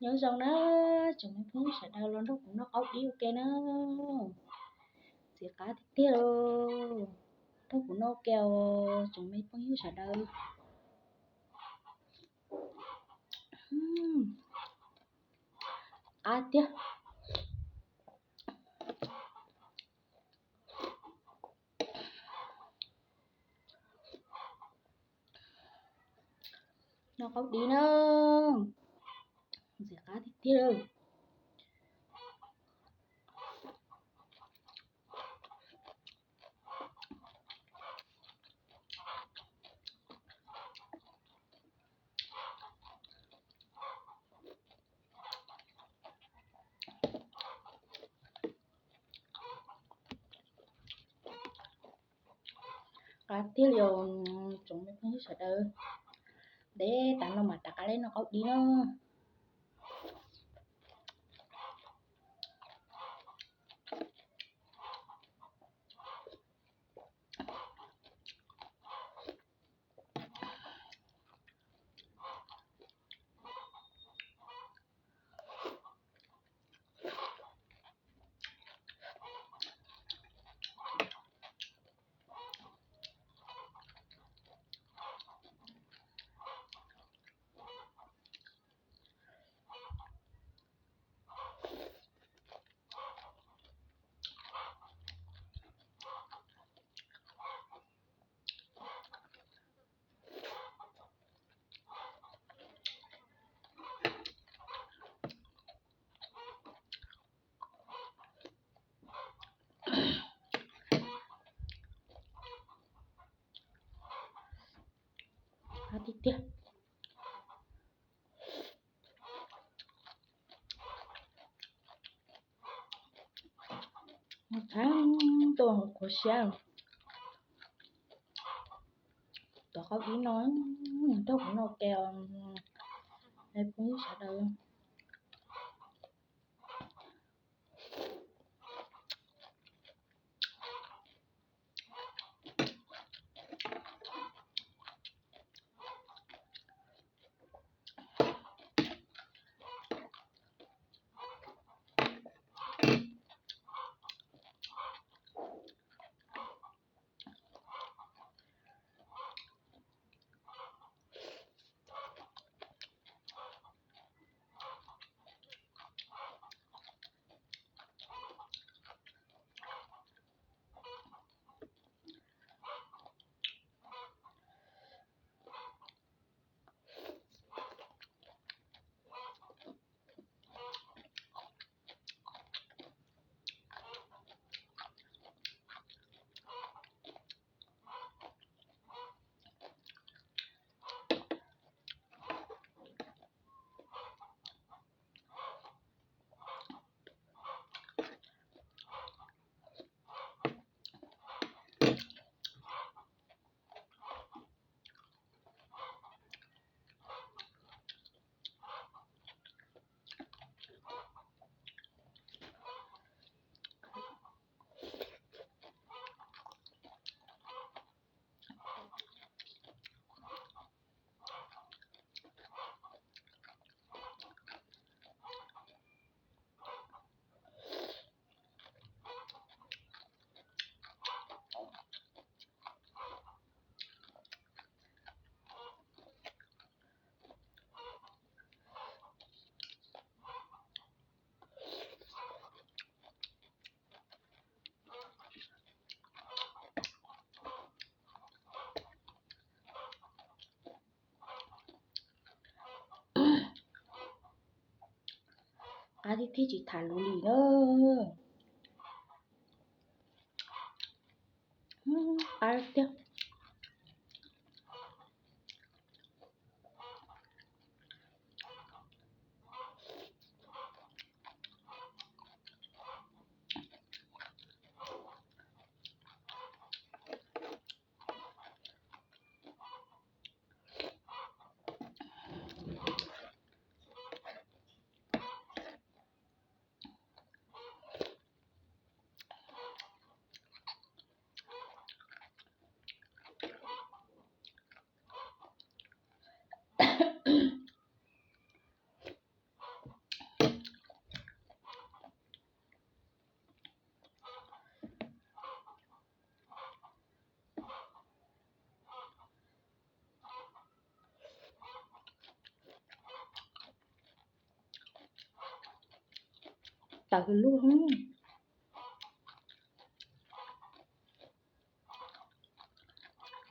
Nyob zoo na, tsoom me phooj ywg sawv daws los nrog kuv noj qaub dib ua ke na. Ntxim qab tiag tiag li. Nrog kuv noj ua ke os tsoom me phooj ywg sawv daws. Qab tiag. Noj qaub dib na. Ntxim qab tiag tiag li. Qab tiag li os tsoom me phooj ywg sawv daws. Deb tas no mas rov qab los noj qaub dib na. Qab tiag tiag. Thaib tuaj qhuav siab. Cov qaub dib no nrog kuv noj ua ke os phooj ywg sawv daws. Qab tiag tiag tsis tham lus li na. Qab tiag. Tawv hwv lug,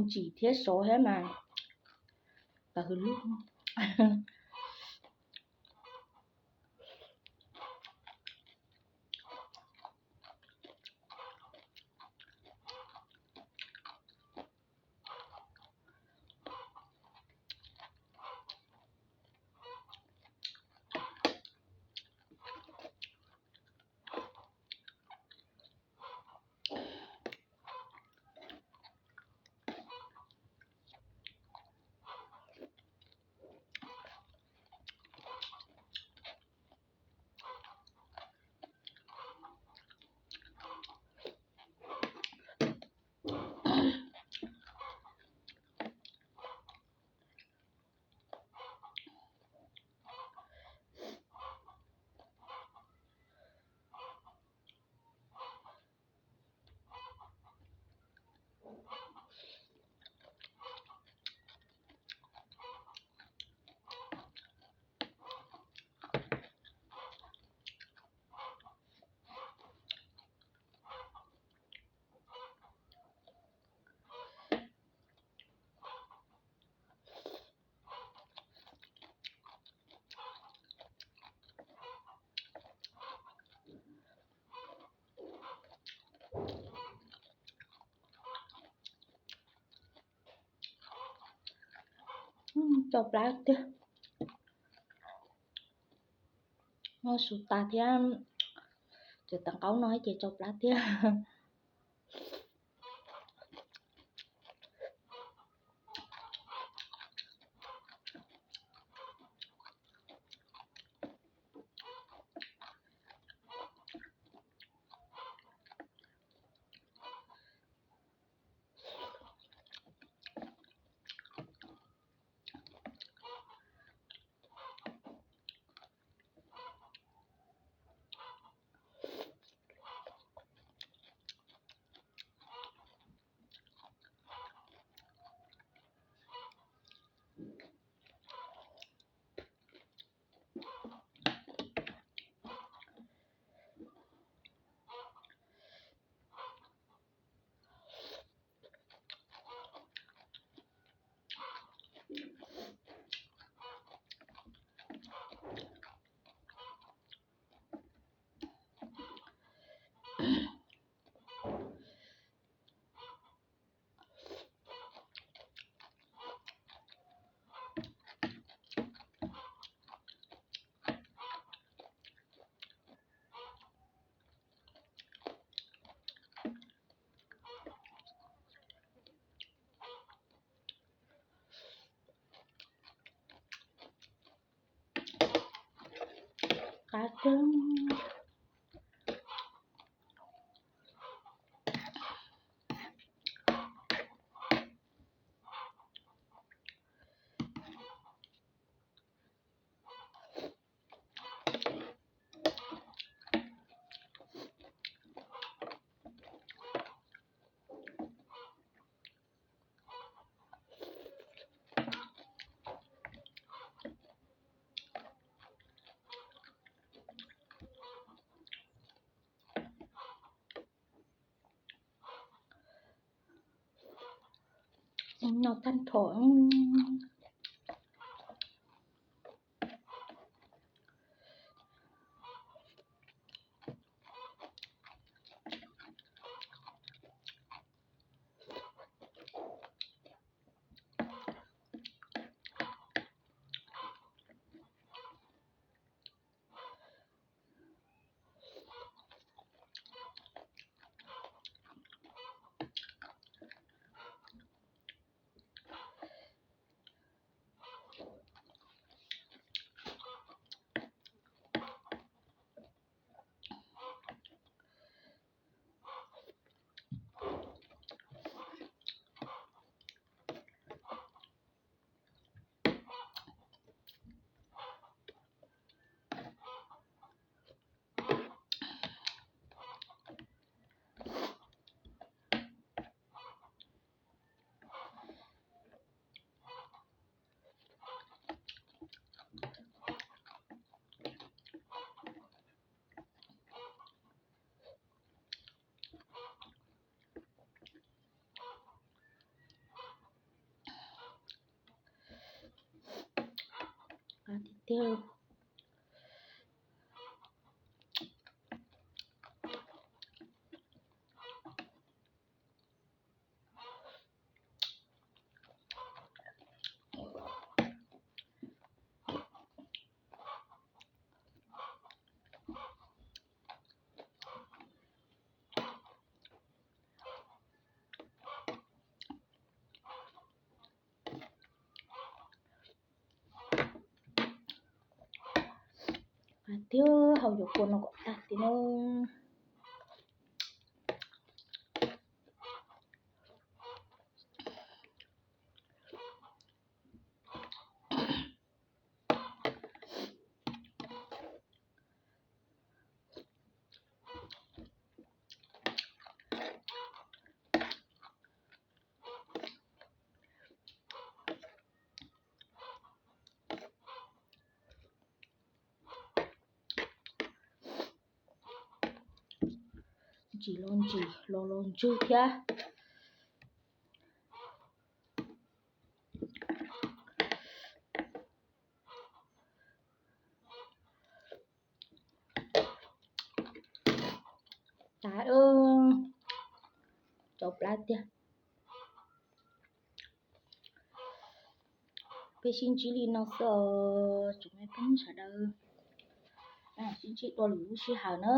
ntsim thiab sov thiab mas tawv hwv lug. Tsau plab tiag. Noj su tas thiab, tseem tau qaub no ces tsau plab tiag. Qab kawg. Noj tag nrho. tiag. Tiag, hau cov kua no kom tag tiag no. Ntsis los ntsis, los los ntswg thiab. Tas, tsau plab tiag. Peb sib ntsib li no xwb os tsoom me phooj ywg sawv daws. Sib ntsib dua lwm lub sij hawm na.